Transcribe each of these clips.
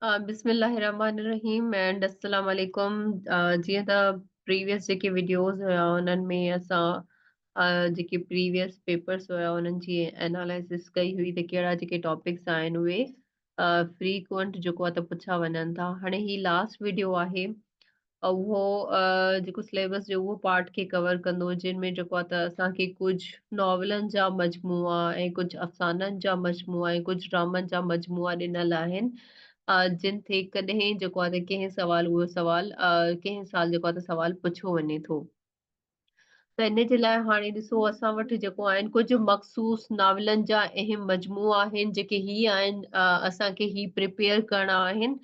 बिस्मिल्लाहिर्रहमानिर्रहीम एंड अस्सलाम वालेकुम। जीअं त प्रीवियस जेके वीडियोस हुया उन्हनि में असां जेके प्रीवियस पेपर्स हुया उन्हनि जी एनालिसिस कई हुई त कहिड़ा जेके टॉपिक्स आहिनि उहे फ्रीक्वेंट जेको आहे त पुछा वञनि था। हाणे ही लास्ट वीडियो आहे उहो जेको सिलेबस जो उहो पार्ट खे कवर कंदो जिन में जेको आहे त असांखे कुझु नॉवलनि जा मजमुआ ऐं कुझु अफ़साननि जा मजमुआ ऐं कुझु ड्रामनि जा मजमुआ ॾिनल आहिनि जिन ते कॾहिं जेको आहे त कंहिं सवाल उहो सवाल कंहिं साल जेको आहे त सवाल पुछियो वञे थो। त इन जे लाइ हाणे ॾिसो असां वटि जेको आहिनि कुझु मख़सूस नावलनि जा अहम मजमुआ आहिनि जेके ही आहिनि असांखे ही प्रिपेयर करणा आहिनि।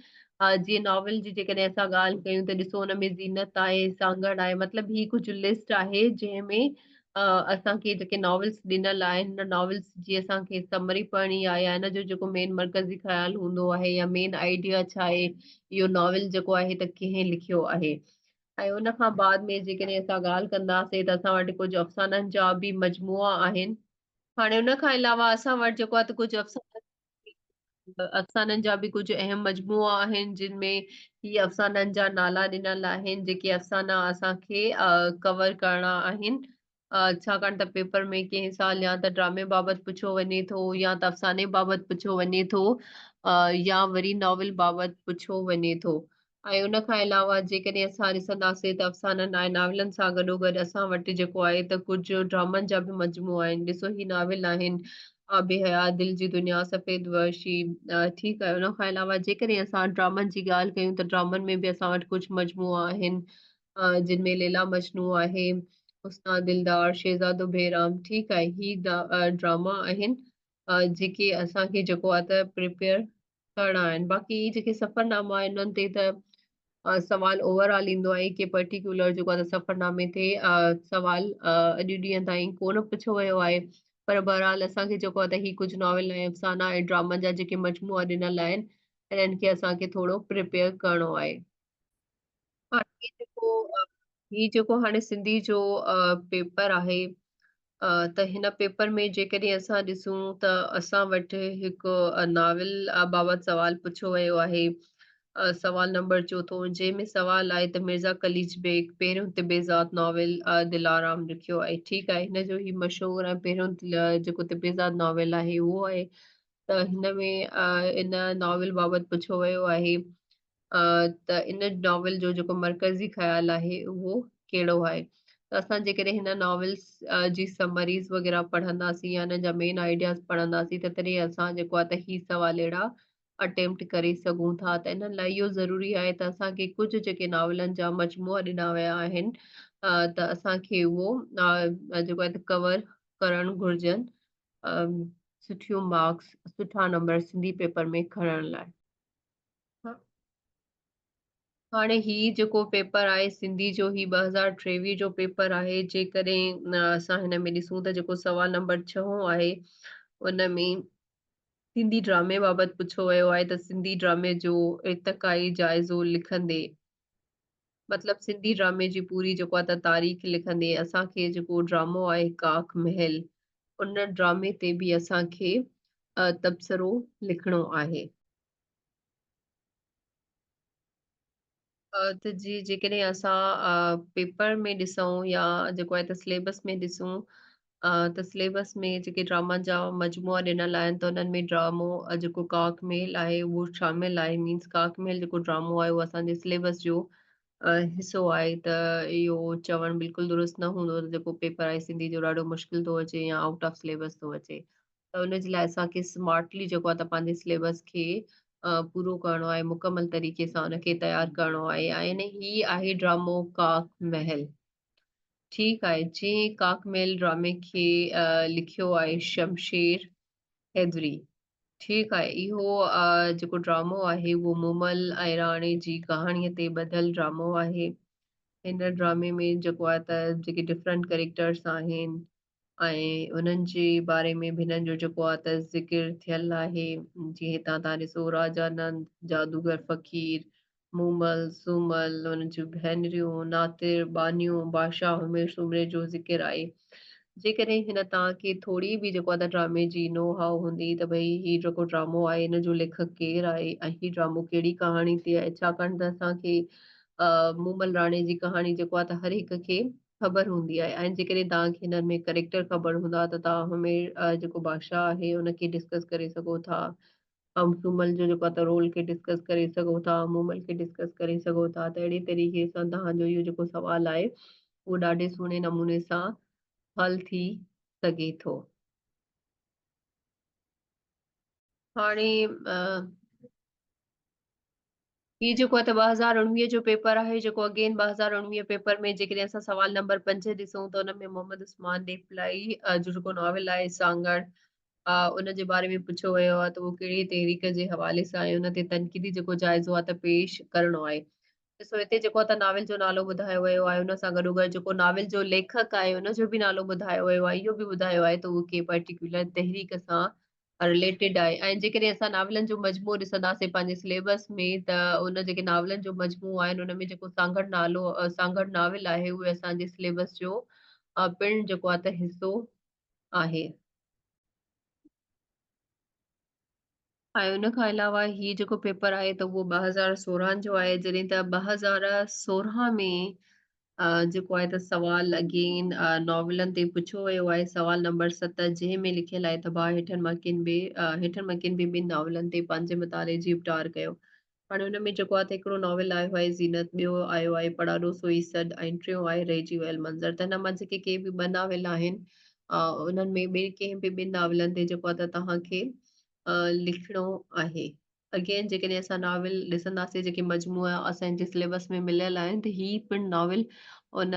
जीअं नॉवल जी जेकॾहिं असां ॻाल्हि कयूं त ॾिसो हुन में ज़ीनत आहे, सांगड़ आहे, मतिलबु ही कुझु लिस्ट आहे जंहिंमें असांखे जेके नॉवल्स ॾिनल आहिनि हुन नॉवल्स जी असांखे समरी पढ़णी आहे या हिन जो जेको मेन मर्कज़ी ख़्याल हूंदो आहे या मेन आइडिया छा आहे, इहो नॉवल जेको आहे त कंहिं लिखियो आहे। ऐं उन खां बाद में जेकॾहिं असां ॻाल्हि कंदासीं त असां वटि कुझु अफ़साननि जा बि मजमुआ आहिनि। हाणे उन खां अलावा असां वटि जेको आहे त कुझु अफ़साननि जा बि कुझु अहम मजमुआ आहिनि जिन में ही अफ़साननि जा नाला ॾिनल आहिनि जेके अफ़साना असांखे कवर करणा आहिनि। छाकाणि त पेपर में कंहिं साल या त ड्रामे बाबति पुछियो वञे थो या त अफ़साने बाबति पुछियो वञे थो या वरी नॉवल बाबति पुछियो वञे थो। ऐं उन खां अलावा जेकॾहिं असां ॾिसंदासीं त अफ़साननि ऐं नावलनि सां गॾोगॾु असां वटि जेको आहे त कुझु ड्रामनि जा बि मजमुआ आहिनि। ॾिसो ही नावल आहिनि आबे हयात, दिल जी दुनिया, सफ़ेद वहशी, ठीकु आहे। उन खां अलावा जेकॾहिं असां ड्रामनि जी ॻाल्हि कयूं त ड्रामनि में बि असां वटि कुझु मजमुआ आहिनि जिन में लैला मजनू आहे, हुस्ना दिलदार, शहज़ादो भेराम, ठीकु आहे। ही ड्रामा आहिनि जेके असांखे जेको आहे त प्रिपेयर करणा आहिनि। बाक़ी जेके सफ़रनामा आहिनि उन्हनि ते त सवाल ओवरऑल ईंदो आहे की पर्टिकुलर जेको आहे त सफ़रनामे ते सवाल अॼु ॾींहं ताईं कोन पुछियो वियो आहे, पर बहरहाल असांखे जेको आहे त ही कुझु नॉवल ऐं अफ़साना ऐं ड्रामनि जा जेके मजमुआ ॾिनल आहिनि इन्हनि खे असांखे थोरो प्रिपेयर करणो आहे। हाणे ही जेको हाणे सिंधी जो पेपर आहे त हिन पेपर में जेकॾहिं असां ॾिसूं त असां वटि हिकु नावल बाबति सवाल पुछियो वियो आहे। सवाल नंबर चोथों जंहिंमें सवाल आहे त मिर्ज़ा कलीच बेग पहिरियों तिबेज़ात नॉवल दिलाराम लिखियो आहे। ठीकु आहे, हिन जो ही मशहूर ऐं पहिरियों जेको तिबेज़ात नॉवल आहे उहो आहे। त हिन में इन नॉवल बाबति पुछियो वियो आहे त इन नॉवल जो जेको मर्कज़ी ख़्याल आहे उहो कहिड़ो आहे। त असां जेकॾहिं हिन नॉवल्स जी समरीज़ वग़ैरह पढ़ंदासीं या हिननि जा मेन आइडियाज़ पढ़ंदासीं त तॾहिं असां जेको आहे त ही सवाल अहिड़ा अटेम्प्ट करे सघूं था। त इन्हनि लाइ इहो ज़रूरी आहे त असांखे कुझु जेके नावलनि जा मजमुआ ॾिना विया आहिनि त असांखे उहो जेको आहे त कवर करणु घुर्जनि सुठियूं मार्क्स, सुठा नंबर सिंधी पेपर में खणण लाइ। हाणे ही जेको पेपर आहे सिंधी जो ही 2023 जो पेपर आहे। जेकॾहिं असां हिन में ॾिसूं त जेको सवाल नंबर छहों आहे उन में सिंधी ड्रामे बाबति पुछियो वियो आहे त सिंधी ड्रामे जो इर्तिक़ाई जाइज़ो लिखंदे, मतिलबु सिंधी ड्रामे जी पूरी जेको आहे त तारीख़ लिखंदे असांखे जेको ड्रामो आहे काक महल उन ड्रामे ते बि असांखे तबसिरो लिखिणो आहे। त जी जेकॾहिं असां पेपर में ॾिसूं या जेको आहे त सिलेबस में ॾिसूं त सिलेबस में जेके ड्रामा जा मजमुआ ॾिनल आहिनि त उन्हनि में ड्रामो जेको काक महल आहे उहो शामिल आहे। मीन्स काक महल जेको ड्रामो आहे उहो असांजे सिलेबस जो हिसो आहे। त इहो चवणु बिल्कुलु दुरुस्त न हूंदो त जेको पेपर आहे सिंधी जो ॾाढो मुश्किल थो अचे या आउट ऑफ सिलेबस थो अचे। त उन जे लाइ असांखे स्मार्टली जेको आहे त पंहिंजे सिलेबस खे पूरो करणो आहे, मुकमल तरीक़े सां उनखे तयारु करणो आहे। ऐं ही आहे ड्रामो काक महल, ठीकु आहे। जंहिं काक महल ड्रामे खे लिखियो आहे शमशेर हैदरी, ठीकु आहे। इहो जेको ड्रामो आहे उहो मूमल ऐं राणे जी कहाणीअ ते ॿधल ड्रामो आहे। हिन ड्रामे में जेको आहे त जेके डिफरेंट कैरेक्टर्स आहिनि ऐं उन्हनि जे बारे में बि हिननि जो जेको आहे त ज़िक्र थियल आहे। जीअं हितां तव्हां ॾिसो राजानंद, जादूगर फ़क़ीर, मूमल, सूमल, उन्हनि जूं भेनरियूं, नातिर, बानियूं, बादशाह हमीर सुमरे जो ज़िक्र आहे। جيڪڏهن هن توهان کي ٿوري به جيڪو آهي ته ڊرامي جي نو هائو هوندي ته ڀئي هي جيڪو ڊرامو آهي هن جو ليکڪ ڪير آهي ۽ هي ڊرامو ڪهڙي ڪهاڻي تي آهي ڇاڪاڻ ته اسان کي مومل راڻي جي ڪهاڻي جيڪو آهي ته هر هڪ کي خبر هوندي آهي ۽ جيڪڏهن توهان کي هنن ۾ ڪريڪٽر خبر هوندا ته توهان همير جيڪو بادشاهه آهي ان کي ڊسڪس ڪري سگهو ٿا مومل جو جيڪو آهي ته رول کي ڊسڪس ڪري سگهو ٿا مومل کي ڊسڪس ڪري سگهو ٿا ته اهڙي طريقي سان توهان جو اهو جيڪو سوال آهي اهو ڏاڍي سهڻي نموني سان حل ٿي سگهي ٿو. هاڻي هي جيڪو آهي ته 2019 جو پيپر آهي جيڪو اگين 2019 پيپر ۾ جيڪڏهن اسان سوال نمبر 5 ڏسون ته ان ۾ محمد عثمان ڏيپلائي جو جيڪو ناول آهي سانگهڙ ان جي باري ۾ پڇيو ويو آهي ته اهو ڪهڙي تحريڪ جي حوالي سان آهي ان تي تنقيدي جيڪو جائزو آهي ته پيش ڪرڻو آهي. ڏسو هتي جيڪو آهي ته ناول جو نالو ٻڌايو ويو آهي ان سان گڏوگڏ جيڪو ناول جو ليکڪ آهي ان جو به نالو ٻڌايو ويو آهي اهو به ٻڌايو آهي ته اهو ڪنهن پرٽيڪيولر تحريڪ سان رليٽيڊ آهي ۽ جيڪڏهن اسان ناولن جو مجموعو ڏسنداسين پنهنجي سليبس ۾ ته ان جيڪي ناولن جو مجموعو آهن ان ۾ جيڪو سانگهڙ نالو سانگهڙ ناول آهي اهو اسان جي سليبس جو پڻ جيڪو آهي ته حصو آهي. ۽ ان کان علاوه هي جيڪو پيپر آهي ته اهو 2016 جو آهي جڏهن ته 2016 ۾ جيڪو آهي ته سوال اگين ناولن تي پڇيو ويو آهي سوال نمبر 7 جنهن ۾ لکيل آهي ته ڀاء هيٺن مان ڪن به هيٺن مان ڪن به ٻن ناولن تي پنهنجي مطالعي جي اپٽار ڪيو. هاڻي ان ۾ جيڪو آهي ته هڪڙو ناول آيو آهي زينت، ٻيو آيو آهي پڙاڏو سوئي سڏ ۽ ٽيون آهي رهجي ويل منظر ته هن مان جيڪي ڪي به ٻه ناول آهن انهن ۾ ٻئي ڪنهن به ٻن ناولن تي جيڪو آهي ته توهان کي لکڻو آهي. اگين جيڪڏهن اسان ناول ڏسنداسين جيڪي مجموعا اسان جي سليبس ۾ مليل آهن ته هي پڻ ناول ان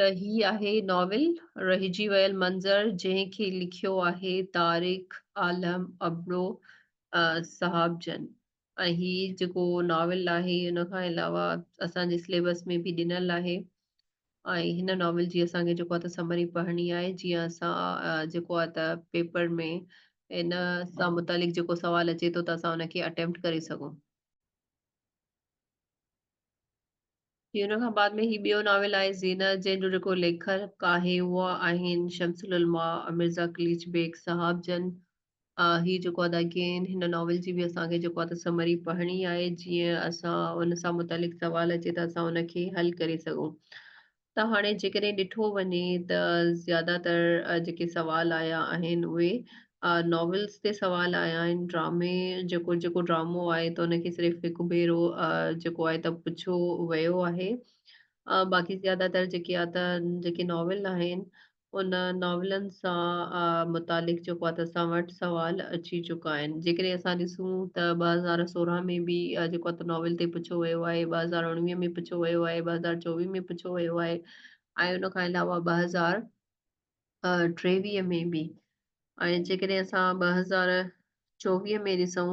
ته هي آهي ناول رهجي ويل منظر جنهن کي لکيو آهي طارق عالم ابڙو صاحب جن ۽ هي جيڪو ناول آهي ان کان علاوه اسان جي سليبس ۾ به ڏنل آهي ۽ هن ناول جي اسان کي جيڪو آهي ته سمري پڙهڻي آهي جيئن اسان جيڪو آهي ته پيپر ۾ ان سان متعلق جيڪو سوال اچي ٿو ته اسان ان کي اٽيمپٽ ڪري سگهون. هي ان کان بعد ۾ هي ٻيو ناول آهي زينت جنهن جو جيڪو ليکڪ آهي اهو آهن شمس العلماء مرزا قليچ بيگ صاحب جن. هي جيڪو آهي ته اگين هن ناول جي به اسان کي جيڪو آهي ته سمري پڙهڻي آهي جيئن اسان ان سان متعلق سوال اچي ته اسان ان کي حل ڪري سگهون ته هاڻي جيڪڏهن ڏٺو وڃي ته زياده تر جيڪي سوال آيا آهن اهي ناولز تي سوال آيا آهن ڊرامي جيڪو جيڪو ڊرامو آهي ته ان کي صرف هڪ ڀيرو جيڪو آهي ته پڇيو ويو آهي باقي زياده تر جيڪي آ ته جيڪي ناول آهن ان ناولن سان متعلق جيڪو آهي ته اسان وٽ سوال اچي چڪا آهن. جيڪڏهن اسان ڏسون ته 2016 ۾ به جيڪو آهي ته ناول تي پڇيو ويو آهي، 2019 ۾ پڇيو ويو آهي، 2024 ۾ پڇيو ويو آهي ۽ ان کان علاوه 2023 ۾ به ۽ جيڪڏهن اسان 2024 ۾ ڏسون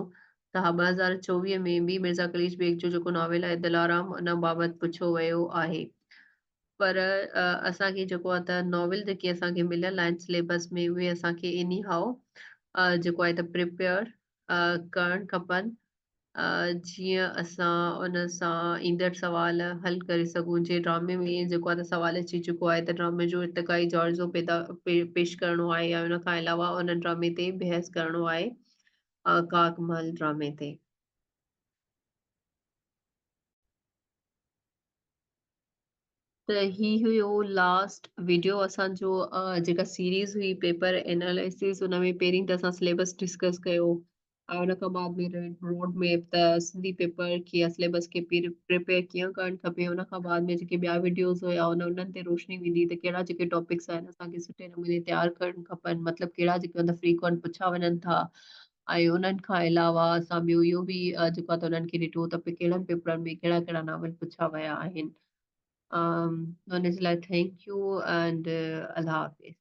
ته ها 2024 ۾ به مرزا قليچ بيگ جو جيڪو ناول آهي دلارام ان بابت پڇيو ويو آهي. پر اسان کي جيڪو آهي ته ناول جيڪي اسان کي مليل آهن سليبس ۾ اهي اسان کي ايني هائو جيڪو آهي ته پريپيئر ڪرڻ کپن جيئن اسان ان سان ايندڙ سوال حل ڪري سگهون جي ڊرامي ۾ جيڪو آهي ته سوال اچي چڪو آهي ته ڊرامي جو ارتقائي جائزو پيدا پيش ڪرڻو آهي يا ان کان علاوه ان ڊرامي تي بحث ڪرڻو آهي ڪاڪ محل ڊرامي تي. ته هي هيو لاسٽ ويڊيو اسان جو جيڪا سيريز هئي پيپر انالائسز ان ۾ پهرين ته اسان سليبس ڊسڪس ڪيو ۽ ان کان بعد ۾ روڊ ميپ ته سنڌي پيپر کي يا سليبس کي پريپيئر ڪيئن ڪرڻ کپي ان کان بعد ۾ جيڪي ٻيا ويڊيوز هيا ان انهن تي روشني وڌي ته ڪهڙا جيڪي ٽاپڪس آهن اسان کي سٺي نموني تيار ڪرڻ کپن مطلب ڪهڙا جيڪي مطلب فريڪوئنٽ پڇا وڃن ٿا ۽ انهن کان علاوه اسان ٻيو اهو به جيڪو آهي ته انهن کي ڏٺو ته ڪهڙن پيپرن ۾ ڪهڙا ڪهڙا ناول پڇا ويا آهن. ان جي لاء thank you and Allah Hafiz.